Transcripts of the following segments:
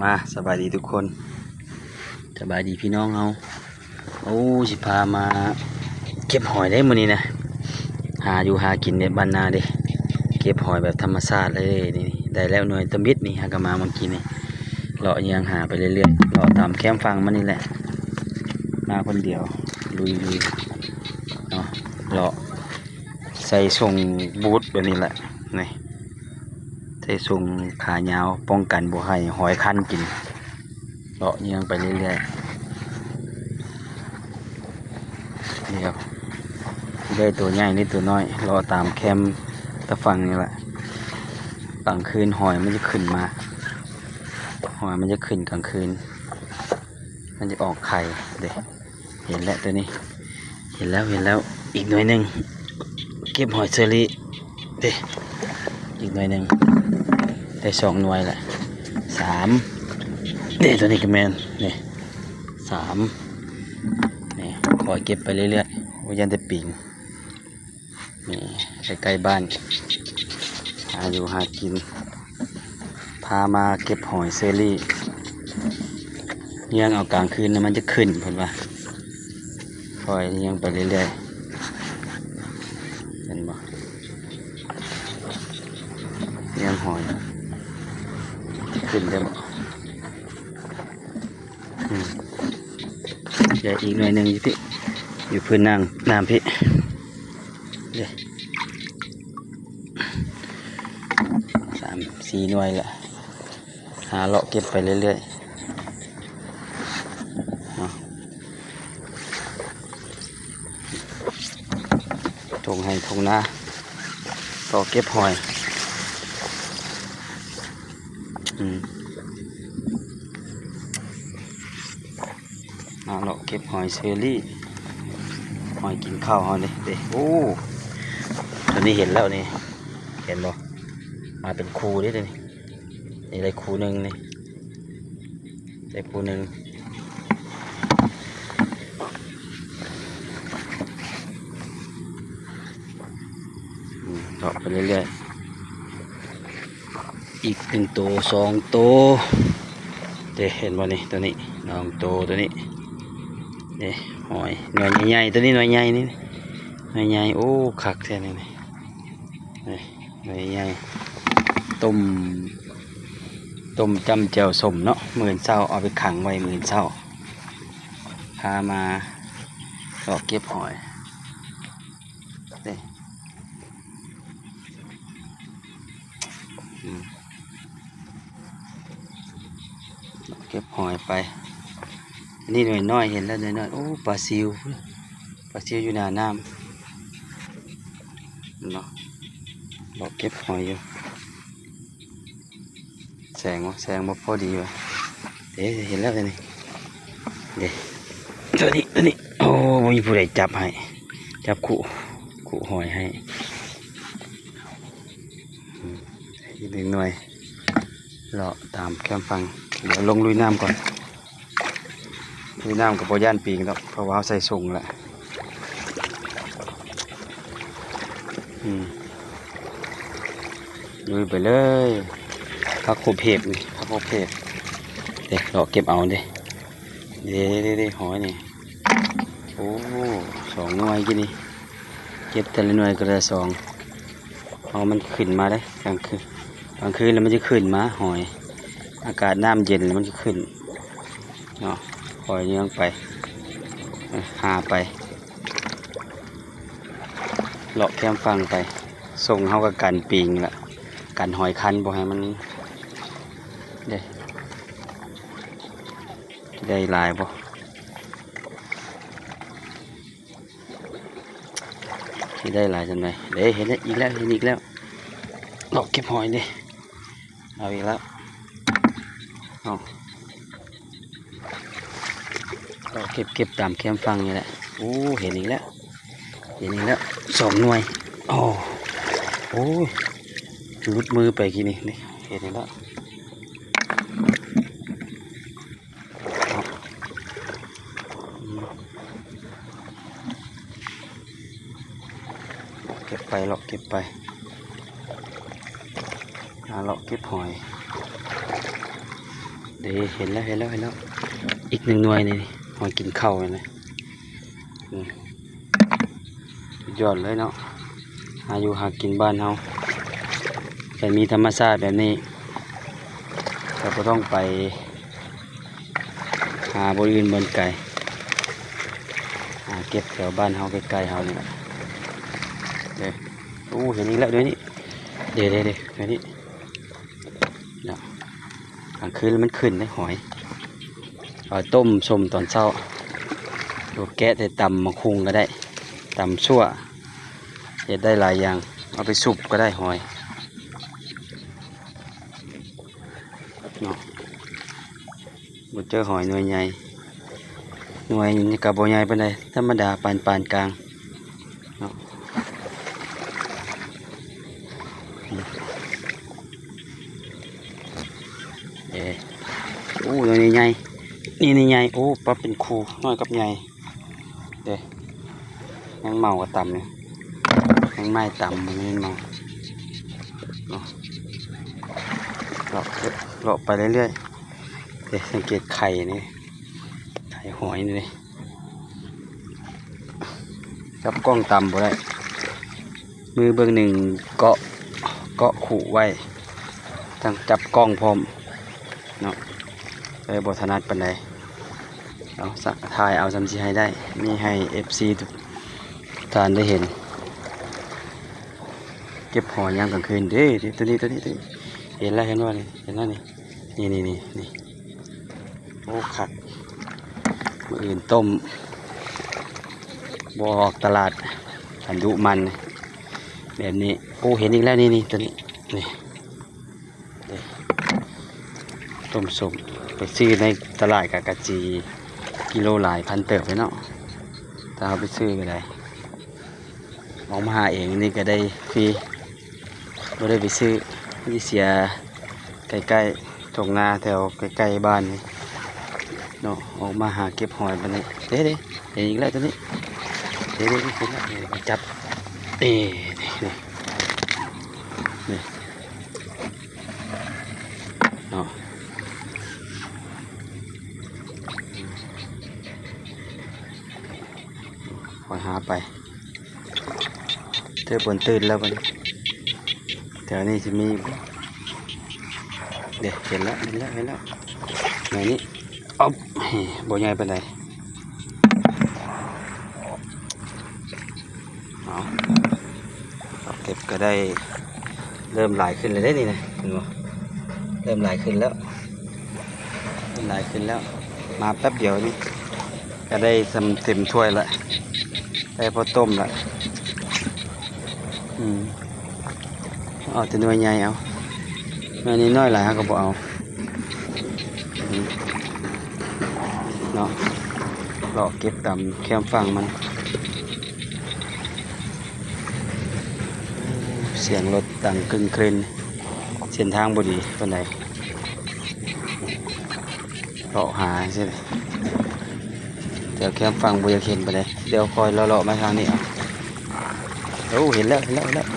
ມາ ສະບາຍດີທຸກຄົນ ສະບາຍດີພີ່ນ້ອງເຮົາ. ໂອ້ ຊິພາມາເກັບຫອຍເດ້ມື້ນີ້ນະ ຫາຢູ່ຫາກິນເດ້ ບ້ານນາເດ້ ເກັບຫອຍແບບທຳມະຊາດເລີຍ. ນີ້ໄດ້ແລ້ວໜ່ວຍຕະມິດນີ້ ຫາກະມາເມື່ອກີ້ນີ້ ເລາະຍ່າງຫາໄປເລື້ອຍໆ ເລາະຕາມແຄມຝັ່ງມານີ້ແຫຼະ. ມາຄົນດຽວ ລຸຍໆ ເນາະ ເລາະ ໃສ່ສົ້ງບູດແບບນີ້ແຫຼະ ນີ້ ໃສ່ສົ້ງຂາຍາວ ປ້ອງກັນບໍ່ໃຫ້ຫອຍຄັນກິນ. ເລາະຍ່າງໄປເລື້ອຍໆ ດຽວຊິໄດ້ໂຕໃຫຍ່ ຫຼື ໂຕນ້ອຍ ເລາະຕາມແຄມຕາຝັ່ງນີ້ແຫຼະ. ກາງຄືນຫອຍມັນຈະຂຶ້ນມາ ຫອຍມັນຈະຂຶ້ນກາງຄືນ ມັນຈະອອກໄຂ່ເດ້. ເຫັນແລ້ວໂຕນີ້ ເຫັນແລ້ວ ເຫັນແລ້ວ ອີກໜ່ວຍໜຶ່ງ ເກັບຫອຍເຊີຣີເດ້ ອີກໜ່ວຍໜຶ່ງ ໄດ້ສອງໜ່ວຍລະ ສາມເດ້. ໂຕນີ້ກະແມ່ນ ນີ້ ສາມ ນີ້ ຄອຍເກັບໄປເລື້ອຍໆ. ໂອ້ ຢ້ານແຕ່ປິງ. ນີ້ ໃກ້ໆບ້ານ ຫາຢູ່ຫາກິນ ພາມາເກັບຫອຍເຊີຣີ ຍ່າງເອົາກາງຄືນນະ ມັນຈະຂຶ້ນ ເພິ່ນວ່າ ຄ່ອຍຍ່າງໄປເລື້ອຍໆ ເຫັນບໍ່ ຍ່າງຫອຍ ຂຶ້ນໄດ້ບໍ່? ອືມ ເຫຼືອອີກໜ່ວຍໜຶ່ງຢູ່ພີ້ ຢູ່ພື້ນນ້ຳ ນ້ຳພີ້ ເດ້ ສາມສີ່ໜ່ວຍລະ ຫາເລາະເກັບໄປເລື້ອຍໆ ເນາະ. ທົ່ງໄຮ່ທົ່ງນາ ເລາະເກັບຫອຍ ອືມ ມາເລາະເກັບຫອຍເຊີຣີ ຫອຍກິນເຂົ້າເຮົານີ້ເດ້. ໂອ້ ໂຕນີ້ເຫັນແລ້ວນີ້ ເຫັນບໍ່? ມາເປັນຄູ່ເດ້ໂຕນີ້ ນີ້ໄດ້ຄູ່ໜຶ່ງນີ້ ໄດ້ຄູ່ໜຶ່ງ ອືມ ເລາະໄປເລື້ອຍໆ ອີກໜຶ່ງໂຕ ສອງໂຕເດ້. ເຫັນບໍ່ນີ້ ໂຕນີ້ ສອງໂຕ ໂຕນີ້ ເດ້ ຫອຍ ໜ່ວຍໃຫຍ່ໆ ໂຕນີ້ໜ່ວຍໃຫຍ່ນີ້ ໜ່ວຍໃຫຍ່. ໂອ້ ຄັກແທ້ນີ້ ນີ້ ນີ້ ໜ່ວຍໃຫຍ່ ຕົ້ມ ຕົ້ມຈ້ຳແຈ່ວສົ້ມເນາະ ມື້ອື່ນເຊົ້າ ເອົາໄປຂັງໄວ້ມື້ອື່ນເຊົ້າ ພາມາເລາະເກັບຫອຍ ເດ້ ອືມ ເກັບຫອຍໄປ. ອັນນີ້ໜ່ວຍນ້ອຍ ເຫັນແລ້ວໜ່ວຍນ້ອຍ ໂອ້ ປາຊິວ ປາຊິວຢູ່ໜ້ານ້ຳເນາະ ເລາະເກັບຫອຍຢູ່. ແສງບໍ່ ແສງບໍ່ພໍດີວ່າ ເດ້ ເຫັນແລ້ວໂຕນີ້ ເດ້ ໂຕນີ້ ໂຕນີ້. ໂອ້ ບໍ່ມີຜູ້ໃດຈັບໃຫ້ ຈັບຄຸ ຄຸຫອຍໃຫ້ ອືມ ອີກໜຶ່ງໜ່ວຍ ເລາະຕາມແຄມຝັ່ງ. ດຽວລົງລຸຍນ້ຳກ່ອນ ລຸຍນ້ຳກະບໍ່ຢ້ານປິງດອກ ເພາະວ່າເຮົາໃສ່ສົ້ງແລ້ວ. ອືມ ລຸຍໄປເລີຍ. ຜັກໂຂມເພກນີ້ ຜັກໂຂມເພກ ເດ້ ເລາະເກັບເອົາເດ້ ເດ້ ເດ້ ເດ້ ຫອຍນີ້. ໂອ້ ສອງໜ່ວຍກີ້ນີ້ ເກັບແຕ່ລະໜ່ວຍກະໄດ້ສອງ ເພາະມັນຂຶ້ນມາເດ້ ກາງຄືນ ກາງຄືນລະມັນຈະຂຶ້ນມາຫອຍ ອາກາດນ້ຳເຢັນລະມັນຈະຂຶ້ນເນາະ. ຄ່ອຍຍ່າງໄປ ຫາໄປ ເລາະແຄມຝັ່ງໄປ ສົ້ງເຮົາກະກັນປິງລະ ກັນຫອຍຄັນບໍ່ໃຫ້ມັນ ເດ້ ໄດ້ຫຼາຍບໍ່? ຊິໄດ້ຫຼາຍສ່ຳໃດ? ເດ້ ເຫັນອີກແລ້ວ ເຫັນອີກແລ້ວ ເລາະເກັບຫອຍເດ້ ເອົາອີກແລ້ວ ເອົາ ເລາະເກັບ ເກັບຕາມແຄມຝັ່ງນີ້ແຫຼະ. ໂອ້ ເຫັນອີກແລ້ວ ເຫັນອີກແລ້ວ ສອງໜ່ວຍ. ໂອ້ ໂອ້ຍ ຫຼຸດມືໄປກີ້ນີ້ ນີ້ ເຫັນອີກແລ້ວ. ເກັບໄປ ເລາະເກັບໄປ ຫາເລາະເກັບຫອຍ. ເດ ເອີ ເຫັນແລ້ວ ເຫັນແລ້ວ ເຫັນແລ້ວ ອີກໜຶ່ງໜ່ວຍນີ້ ຫອຍກິນເຂົ້ານີ້ນະ. ອືມ ສຸດຍອດເລີຍເນາະ ຫາຢູ່ຫາກິນບ້ານເຮົາ ໄດ້ມີທຳມະຊາດແບບນີ້ ກໍບໍ່ຕ້ອງໄປຫາບ່ອນອື່ນບ່ອນໄກ ຫາເກັບແຖວບ້ານເຮົາໃກ້ໆເຮົານີ້ແຫຼະ. ເດ້ ໂອ້ ເຫັນອີກແລ້ວ ດຽວນີ້ ເດ້ໆໆ ດຽວນີ້ ເນາະ ກາງຄືນມັນຂຶ້ນເດ້ຫອຍ ເອົາຕົ້ມສົ້ມຕອນເຊົ້າ ຫຼືແກະໃສ່ຕຳໝາກຫຸ່ງກໍໄດ້ ຕຳຊົ່ວ ເຮັດໄດ້ຫຼາຍຢ່າງ ເອົາໄປສຸບກໍໄດ້ຫອຍເນາະ. ບໍ່ເຈີຫອຍໜ່ວຍໃຫຍ່ ໜ່ວຍນີ້ກໍບໍ່ໃຫຍ່ປານໃດ ທຳມະດາ ປານ ປານກາງເນາະ. ເອີ ໂອ້ ໜ່ວຍນີ້ໃຫຍ່ ນີ້ນີ້ໃຫຍ່ ໂອ້ ປັບເປັນຄູ່ ນ້ອຍກັບໃຫຍ່. ເດ້ ແມງເມົາກໍຕຳນີ້ ແມງໄມ້ຕຳ ແມ່ນເມົາເນາະ. ເລາະ ເລາະໄປເລື້ອຍໆ ເດ້ ສັງເກດໄຂ່ນີ້ ໄຂ່ຫອຍນີ້ເດ້ ຈັບກ້ອງຕຳບໍ່ໄດ້ ມືເບື້ອງໜຶ່ງເກາະ ເກາະຄຸໄວ້ ທັງຈັບກ້ອງພ້ອມເນາະ ເລີຍບໍ່ຖະໜັດປານໃດ. ເອົາ ຖ່າຍເອົາສ່ຳຊິໃຫ້ໄດ້ ນີ້ໃຫ້ເອັຟຊີທຸກທ່ານໄດ້ເຫັນ ເກັບຫອຍຍາມກາງຄືນເດ້ ໂຕນີ້ ໂຕນີ້ ໂຕນີ້ ເຫັນແລ້ວ ເຫັນບໍ່ນີ້ ເຫັນແລ້ວນີ້ ນີ້ໆໆ ນີ້ ໂອ້ ຄັກ ມື້ອື່ນຕົ້ມ ບໍ່ອອກຕະຫຼາດ ຄັນດຸມັນແບບນີ້. ໂອ້ ເຫັນອີກແລ້ວ ນີ້ໆ ໂຕນີ້ ນີ້ ເດ້ ຕົ້ມສົ້ມ ໄປຊື້ໃນຕະຫຼາດກາກະຈີ ກິໂລຫຼາຍພັນເຕີບເລີຍເນາະ ຖ້າເຮົາໄປຊື້ກໍໄດ້ ອອກມາຫາເອງນີ້ກໍໄດ້ຟຣີ ບໍ່ໄດ້ໄປຊື້ ມີເສຍໃກ້ໆ ທົ່ງນາແຖວໃກ້ໆບ້ານນີ້ເນາະ ອອກມາຫາເກັບຫອຍປານນີ້. ເດ້ໆ ເຫັນອີກແລ້ວໂຕນີ້ ເດ້ໆ ເຫັນແລ້ວ ນີ້ ຈັບ ເອີ ນີ້ ນີ້ ນີ້ ເນາະ ຄ່ອຍຫາໄປ ເທີບເພິ່ນຕື່ນແລ້ວບັດນີ້ ແຖວນີ້ຊິມີຢູ່ບໍ່? ເດ້ ເຫັນແລ້ວ ເຫັນແລ້ວ ເຫັນແລ້ວ ໜ່ວຍນີ້ ອອບ ບໍ່ໃຫຍ່ປານໃດ. ເອົາ ເກັບກໍໄດ້ ເລີ່ມຫຼາຍຂຶ້ນແລ້ວເດ້ນີ້ນະ ເຫັນບໍ່? ເລີ່ມຫຼາຍຂຶ້ນແລ້ວ ເລີ່ມຫຼາຍຂຶ້ນແລ້ວ ມາແປັບດຽວນີ້ ກໍໄດ້ສ່ຳເຕັມຖ້ວຍລະ ໄດ້ພໍຕົ້ມລະ. ອືມ ເອົາແຕ່ໜ່ວຍໃຫຍ່ເອົາ ໜ່ວຍນ້ອຍໆຫຼາຍເຮົາກໍບໍ່ເອົາ. ອືມ ເນາະ ເລາະເກັບຕາມແຄມຝັ່ງມັນ. ສຽງລົດດັງກຶ້ງຄຶ້ນ ເສັ້ນທາງບໍ່ດີປານໃດ ເລາະຫາຈັ່ງຊີ້ ແຖວແຄມຝັ່ງບໍ່ຢາກເຫັນປານໃດ. ດຽວຄ່ອຍເລາະໆມາທາງນີ້ເອົາ. ໂອ້ ເຫັນແລ້ວ ເຫັນແລ້ວ ເຫັນແລ້ວ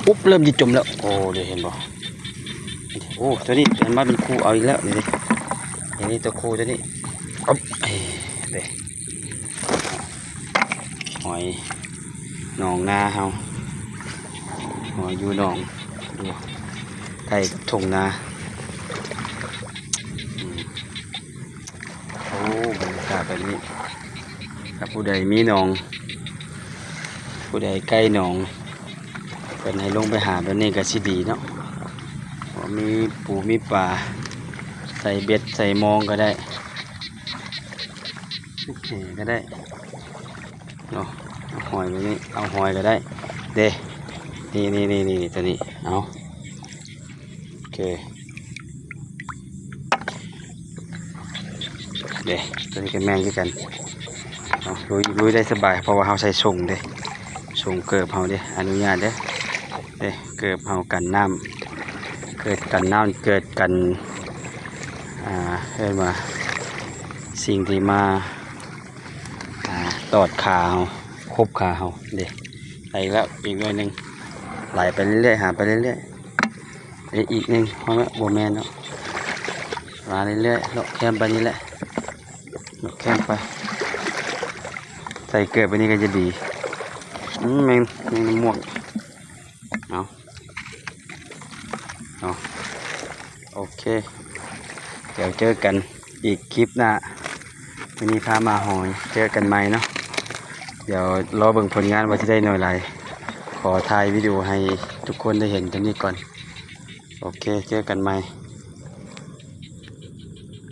ອຸບ ເລີ່ມຈະຈົມແລ້ວ. ໂອ້ ເດ ເຫັນບໍ່? ໂອ້ ຕົວນີ້ເປັນມາເປັນຄູ່ ເອົາອີກແລ້ວ ນີ້ ນີ້ ຕົວຄູ່ຕົວນີ້. ອອບ ເອີ ເດ ຫອຍໜອງນາເຮົາ ຫອຍຢູ່ໜອງ ຢູ່ໃກ້ກັບທົ່ງນາ. ອືມ ໂອ້ ບັນຍາກາດແບບນີ້ ຖ້າຜູ້ໃດມີໜອງ ຜູ້ໃດໃກ້ໜອງ ເພິ່ນໃຫ້ລົງໄປຫາແບບນີ້ກໍຊິດີເນາະ ເພາະມີປູມີປາ ໃສ່ເບັດໃສ່ມອງກໍໄດ້ ແຫກໍໄດ້ເນາະ ເອົາຫອຍແບບນີ້ ເອົາຫອຍກໍໄດ້ເດ້. ນີ້ໆໆ ຕົວນີ້ ເອົາ ໂອເຄ ເດ້ ຕົວນີ້ກໍແມ່ນຄືກັນເນາະ ລຸຍ ລຸຍໄດ້ສະບາຍ ເພາະວ່າເຮົາໃສ່ສົ້ງເດ້ ສົ້ງເກີບເຮົາເດ້ ອະນຸຍາດເດ້ ເດ້ ເກີບເຮົາກັນນ້ຳ ເກີບກັນນ້ຳ ເກີບກັນ ອ່າ ເອີ້ນວ່າສິ່ງທີ່ມາ ອ່າ ຕອດຂາເຮົາ ຄົບຂາເຮົາເດ້. ໄດ້ອີກແລ້ວ ອີກໜ່ວຍໜຶ່ງ ໄຫຼໄປເລື້ອຍໆ ຫາໄປເລື້ອຍໆ. ເອີ ອີກໜຶ່ງ ພໍແລ້ວ ບໍ່ແມ່ນເນາະ ເ ມາເລື້ອຍໆ ເລາະແຄມໄປນີ້ແຫຼະ ເລາະແຄມໄປ ໃສ່ເກີບໄປນີ້ກໍຈະດີ. ອືມ ແມງ ແມງນຳມ່ວງ ເອົາ ເອົາ ໂອເຄ ດຽວເຈີກັນອີກຄລິບໜ້າ. ມື້ນີ້ພາມາຫອຍ ເຈີກັນໃໝ່ເນາະ. ດຽວລໍເບິ່ງຜົນງານວ່າຊິໄດ້ໜ່ວຍຫຼາຍ. ຂໍຖ່າຍວິດີໂອໃຫ້ທຸກຄົນໄດ້ເຫັນເທົ່ານີ້ກ່ອນ. ໂອເຄ ເຈີກັນໃໝ່.